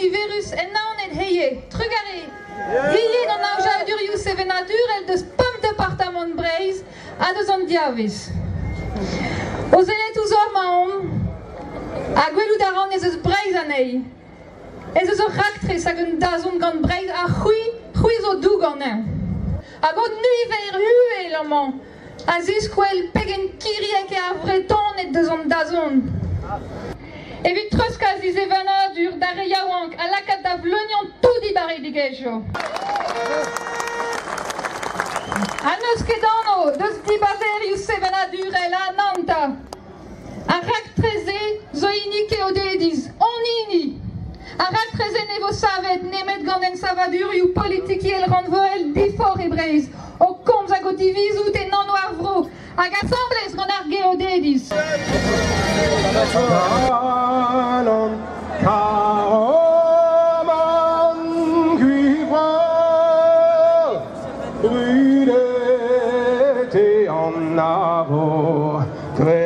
niverus en Naoned heie. Trugarez! Hirie d'an aozadurioù sevenadurel deus pemp departamant Breizh ha deus an diavez. O sellet ouzhoc'h 'maon ha gwelout a ran ez eus Breizh anezhi. Ez eus ur raktres hag un dazont gant Breizh ha c'hwi, c'hwi zo doug anezhañ. Hag ho niver uhel amañ a ziskwel pegen kiriek eo ar Vretoned deus an dazont. Evit treuzkas he sevenadur d'ar re yaouank ha lakaat da vleuniañ tout he barredigezhioù. Ha n'eus ket anv deus dibaverioù sevenadurel ha nann 'ta. Ar raktres-se zo hini keodediz, hon hini. Ar raktres-se ne vo savet nemet gant ensavadurioù politikel rannvroel diforc'h e Breizh, o komz hag o divizout en anv ar vro, hag asambles gant ar geodediz. Kalon Karoman Gwivroz, brudet eo an arvor dre